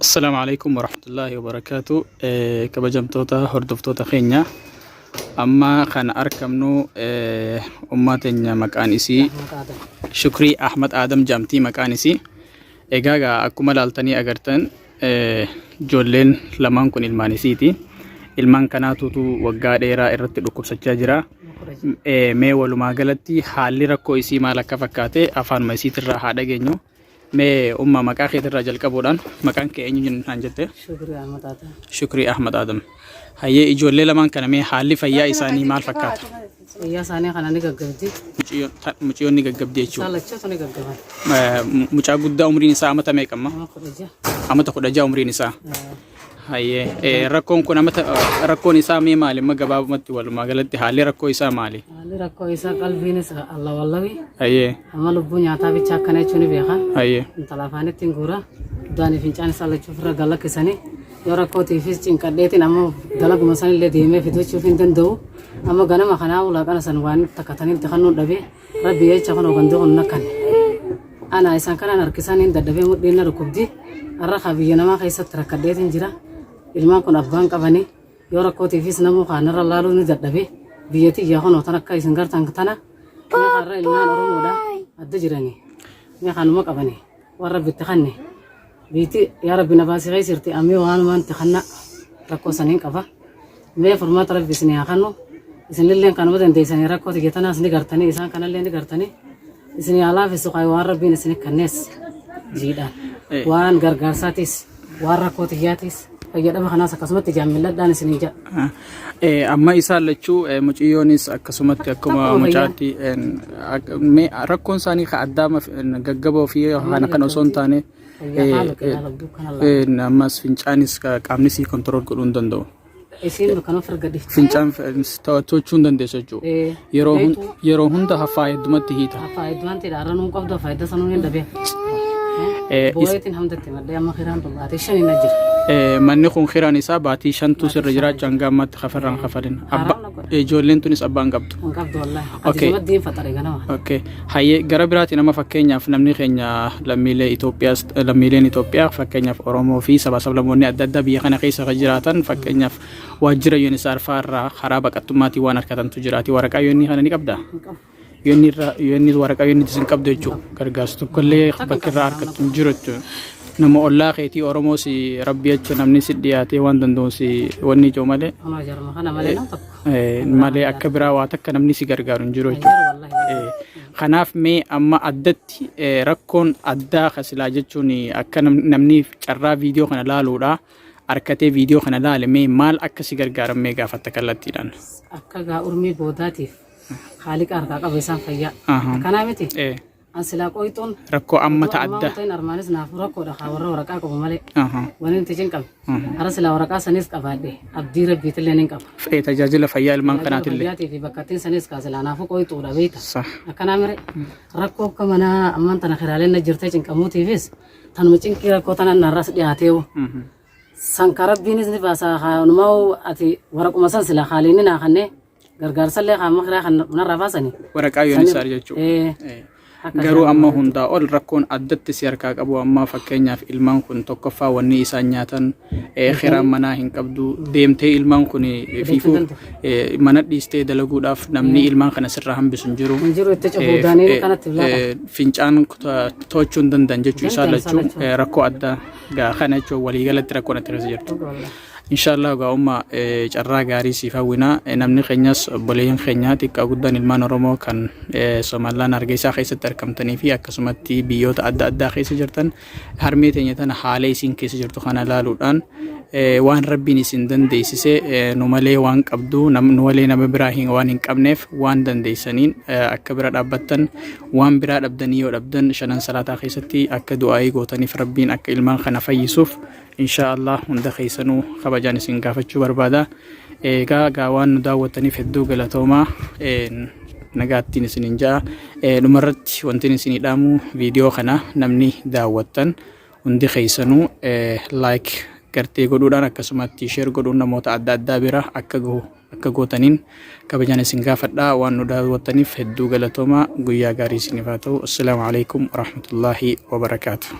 Assalaamu alaikum warahmatullaahi wabarakaatu. Kabajamtoota hordoftoota keenya amma kan argamnu ummaa teenya maqaan isii Shukrii Ahmad Adam jedhamti maqaan isii. Egaa gaa akkuma laaltanii agartan ijoolleen lamaan kun ilmaan isiiti. Ilmaan kanaatutu waggaa dheeraa irratti dhukkubsachaa jira. Mee walumaa galatti haalli rakkoo isii maal akka fakkaate afaanuma isiitirraa haa dhageenyu. Mee umma maqaa keetirraa jalqabuudhaan maqaan kee eenyu naan jette? Shukrii Ahmad Adam. Shukrii Ahmad Adam. Hayyee ijoollee lamaan kana mee haalli fayyaa isaanii maal fakkaata? Fayyaa isaanii kana ni gaggabdi. Mucayyoon ni gaggabdi jechuudha. Isaan lachuutu ni gaggaban. Mucaa guddaa umriin isaa amata meeqa amma? Nama 16. Amata 16 umriin isaa. Hayyee rakkoon kun amata rakkoon isaa mee maali amma gabaabumatti walumaa galatti haalli rakkoo isaa maali? Haalli rakkoo isaa qalbiinis allawallawi. Hayyee Amma lubbuu nyaataa bicha akkana jechuun ni beeka. Hayyee Intala afaanitti hin guura. Uddaanii fincaan isaa lachuu ofirra gad lakkisanii. Yoo rakkootiifis cinqadheetiin amma dalaguma sanillee deemee fidachuuf hin danda'u. Amma ganama kanaa ulaaqana san waan takkatanii itti kennuun dhabee rabbi jecha kunoo gandi kun nakkanne. Ana isaan kanaan harkisaan hin dadhabee mudhiin na dhukkubdi. Har'a kaa biyya namaa keessatti rakkadheetiin jira. Ilmaan kun abbaan qabanii yoo rakkootiifis namuu kaanarra laaluu ni dadhabe. Biyya tiyyaa kunoo tan akka isin gartan tana. Mee har'a ilmaan Oromoodha adda jiranii. Mee kanuma qabanii waan rabbi itti kanne. Biitti yaa rabbi na baasii keessa jirti ammee waanumaan itti kanna rakkoo saniin qaba. Mee furmaata rabbi isin haa kannu. Isinillee kanuma dandeessanii rakkoo tiyya tanaas ni gartanii isaan kanallee ni gartanii. Isin haa laafisu qaayee waan rabbiin isin kannees jiidhaan. Waan gargaarsaatis waan rakkoo tiyyaatis fayyadama kanaas akkasumatti jaan milladhaan isin jedha. Amma isaan lachuu mucayyoonis akkasumatti akkuma Tokkuma mucaatti mee rakkoon isaanii ka addaa gaggaboo fi kana kan osoo hin taane Fayyaa haala qillaa lubbuu kana laala. Ammas fincaanis qaamni sii control godhuu hin danda'u. Isiin kan of erga dhifte. Fincaan to'achuu hin dandeessu jechuudha. Yeroo hunda hafaa heddumatti hiita. Hafaa heddumaan ta'e har'a nuun qabdu hafaa hedduu sanuun hin dhabee. Booyeetiin hamdatti maddee amma kiraan tun baatee shanii na jira. Manni kun kiraan isaa baatii shantu sirra jiraachuu hanga ammaatti kafarraan kafalin. Haaraam na godha. Ijoolleen tunis abbaan qabdu. Hin qabdu wallaahi. Okay. Ati maddiin faxare ganama. Okay. Hayyee gara biraatiin amma fakkeenyaaf namni keenya lammiilee Itoophiyaas lammiileen Itoophiyaa fakkeenyaaf Oromoo fi saba sablammoonni adda addaa biyya kana keessa kan jiraatan fakkeenyaaf waajjira UNHCR fa'aa irraa karaa baqattummaatiin waan argatantu jiraati. Waraqaa UN kana ni qabdaa? Hin qabu. UN irraa UN waraqaa UN hin qabdu jechuudha. Gargaarsa tokkollee bakki irraa argattu hin jiru jechuudha. Nama ollaa keetii Oromoo si rabbi jecha namni si dhiyaatee waan danda'u si wanni ijoo malee Kunoo jarma kana malee nam tokko. Malee akka biraa waa takka namni si gargaaru hin jiru jechuudha. Kanaaf mee amma addatti rakkoon addaa ka silaa jechuun akka namni carraa viidiyoo kana laaluudha arkatee viidiyoo kana laale mee maal akka si gargaaran mee gaafatta kallattiidhaan. Akka gaa urmii boodaatiif haaliqa harkaa qaba isaan fayyaa. Akkanaa miti. An silaa qoyxuun Rakkoo amma ta ammaa adda. ta'in armaanis naaf rakkoodha kaa warra waraqaa qabu malee. Wani nuti cinqame. Aha. Hara silaa waraqaa sanis qabaadhe abdii rabbiitillee nin qaba. Tajaajila fayyaa ilmaan Tajaajila kanaatillee. fayyaatii fi bakka ittiin sanis kaa silaa naafuu qoyxuudha beekta. Sah. Akkanaa mire rakkoo akka manaa ammaan tana kiraaleen na jirtee cinqamuutiifis tanuma cinqii rakkoo tanan narras dhiyaateewu. San ka rabbiinis ni baasa kaanumaa ati waraquma san sila haaliin naa kannee gargaarsallee kaa makiraa kan narraa baasani. Waraqaa UNHCR jechuudha. Ee, akka Garuu isaan amma hundaa ol rakkoon addatti si harkaa qabu amma fakkeenyaaf ilmaan kun tokkoffaa wanni isaan nyaatan kiraan manaa hin qabdu deemtee ilmaan kun fiifuu danda'u. Mana dhiistee dalaguudhaaf namni ilmaan kana sirraa hambisu hin jiru. Hin jiru itti cufu daanii kanatti laata. Fincaan to'achuu hin danda'an jechuu isaa Danda'an isaan lachuu lachuu. Rakkoo addaa gaa kana jechuun waliigalatti rakkoon ati keessa jirtu. Inshaallah gaa umma carraa gaarii siif hawwina. Namni keenyas obboleeyyan keenya xiqqaa guddaan ilmaan Oromoo kan Somalilaan Hargeysaa keessatti argamtanii fi akkasumatti biyyoota adda addaa keessa jirtan harmee teenya tana haala isiin keessa jirtu kana laaluudhaan waan rabbiin isin dandeessise nu malee waan qabdu nu malee nama biraa hin waan hin qabneef waan dandeessaniin akka bira dhaabbattan waan biraa dhabdanii yoo dhabdan shanan salaataa keessatti akka du'aayii gootaniif rabbiin akka ilmaan kana fayyisuuf inshaa Allah hunda keessanuu kabajaan isin gaafachuu barbaada. Egaa gaa waan nu daawwattaniif hedduu galatoomaa nagaattiin isinin ja'a. Dhumarratti wantin isinii dhaamu viidiyoo kana namni daawwattan hundi keessanuu like gartee godhuudhaan akkasumatti share godhuun namoota adda addaa bira akka gahu akka gootaniin kabajaan isin gaafadha. Waan nu daawwattaniif hedduu galatoomaa guyyaa gaarii isiniif haa ta'u. Assalaamu alaikum warahmatullaahi wabarakaatu.